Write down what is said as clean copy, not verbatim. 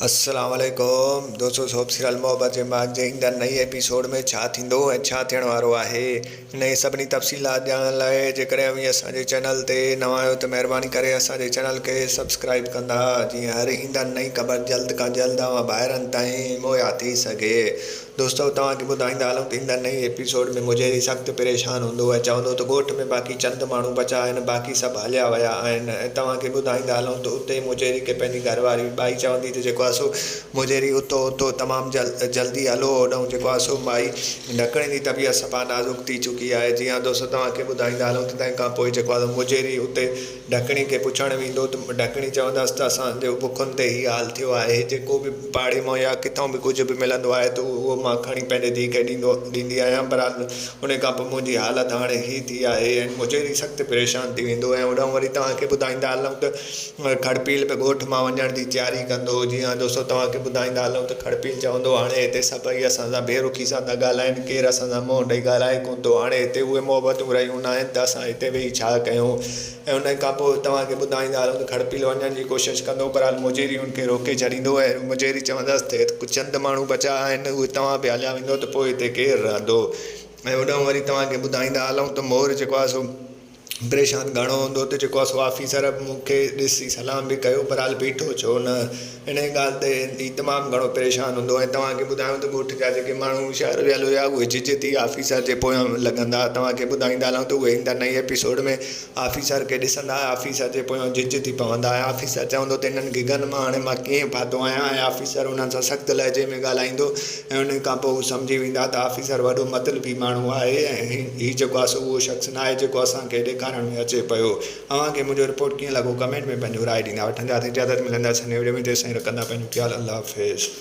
السلام عليڪم دوستو سوپ سيريل محبت جي ماڳ جي ايندڙ نئين ايپيسوڊ ۾ ڇا ٿيندو ۽ ڇا ٿيڻ وارو آهي انهي سڀني تفصيلات ڄاڻڻ لاء جيڪڏهن اوهين اسان جي چينل تي نوان آهيو ته مهرباني ڪري اسان جي چينل کي سبسڪرائيب ڪندا جيئن هر ايندڙ نئين خبر جلد کان جلد اوهان ڀائرن تائين مهيا ٿي سگهي. دوستو توهان کي ٻڌائيندا هلون ته ايندڙ نئين ايپيسوڊ ۾ مجيري سخت پريشان هوندو ۽ چوندو ته ڳوٺ ۾ باقي چند ماڻهو بچا آهن باقي سڀ هليا ويا آهن ۽ توهان کي ٻڌائيندا هلون ته اتي ئي مجيري کي پنهنجي گهر واري ٻائي چوندي ته جيڪو آهي سو مجيري اٿو اٿو تمام جلدي هلو هوڏانهن جيڪو آهي سو مائي ڍڪڻي جي طبيعت صفا نازڪ ٿي چڪي آهي جي ها دوستو توهان کي ٻڌائيندا هلون ته تنهن کان پوء جيڪو آهي سو مجيري اتي ڍڪڻي کي پڇڻ ويندو ته ڍڪڻي چوندس ته اسان جي بکن تي هي حال ٿيو آهي، جيڪو به پاڙي مان يا ڪٿان به ڪجهه به ملندو آهي ته اهو مان کڻي پنهنجي ڌيء کي ڏيندو ڏيندي آهيان بهرحال ان کان پوء منهنجي حالت هاڻي هي ٿي آهي ۽ مجيري سخت پريشان ٿي ويندو ۽ هوڏانهن وري توهان کي ٻڌائيندا هلون ته کڙپيل به ڳوٺ مان وڃڻ جي تياري ڪندو جي ها دوستو توهان کي ٻڌائيندا هلون ته کڙپيل چوندو هاڻي هتي سڀئي اسان سان بي رخي سان ٿا ڳالهائين ڪير اسان سان منهن ڏئي ڳالهائي ڪونه ٿو هاڻي هتي اهي محبتون رهيون ناهن ته اسان هتي ويهي ڇا ڪيون ۽ ان کان پوء توهان کي ٻڌائيندا هلون ته کڙپيل وڃڻ جي ڪوشش ڪندو پر مجيري ان کي روڪي ڇڏيندو ۽ مجيري چوندس ته هت چند ماڻهو بچا آهن اهي توهان به هليا ويندو ته پوء هتي ڪير رهندو ۽ هوڏانهن وري توهان کي ٻڌائيندا هلون ته مور جيڪو آهي سو پريشان گهڻو هوندو ته جيڪو آهي سو آفيسر مون کي ڏسي سلام به ڪيو پر حال بيٺو ڇو نه انهيء ڳالهه تي هي تمام گهڻو پريشان هوندو ۽ توهان کي ٻڌايون ته ڳوٺ جا جيڪي ماڻهو هوشيار ويل هيا اهي جج ٿي آفيسر جي پويان لڳندا. توهان کي ٻڌائيندا هلان ته اهي ايندڙ نئين ايپيسوڊ ۾ آفيسر کي ڏسندا ۽ آفيسر جي پويان جج ٿي پوندا ۽ آفيسر چوندو ته انهن گگن مان هاڻي مان ڪيئن ڦاٿو آهيان ۽ آفيسر انهن سان سخت لهجي ۾ ڳالهائيندو ۽ انهي کان پوء هو سمجهي ويندا ته آفيسر وڏو مطلبي ماڻهو آهي ۽ هي جيڪو آهي سو اهو شخص ناهي جيڪو اسان کي ڏيکارڻ ۾ اچي پيو. اوهان کي منهنجو رپورٽ ڪيئن لڳو ڪمينٽ ۾ پنهنجو راء ڏيندا وٺنداسين اجازت ملنداسين نئين وڊيو ۾ تيستائين رکندا پنهنجو خيال الله حافظ.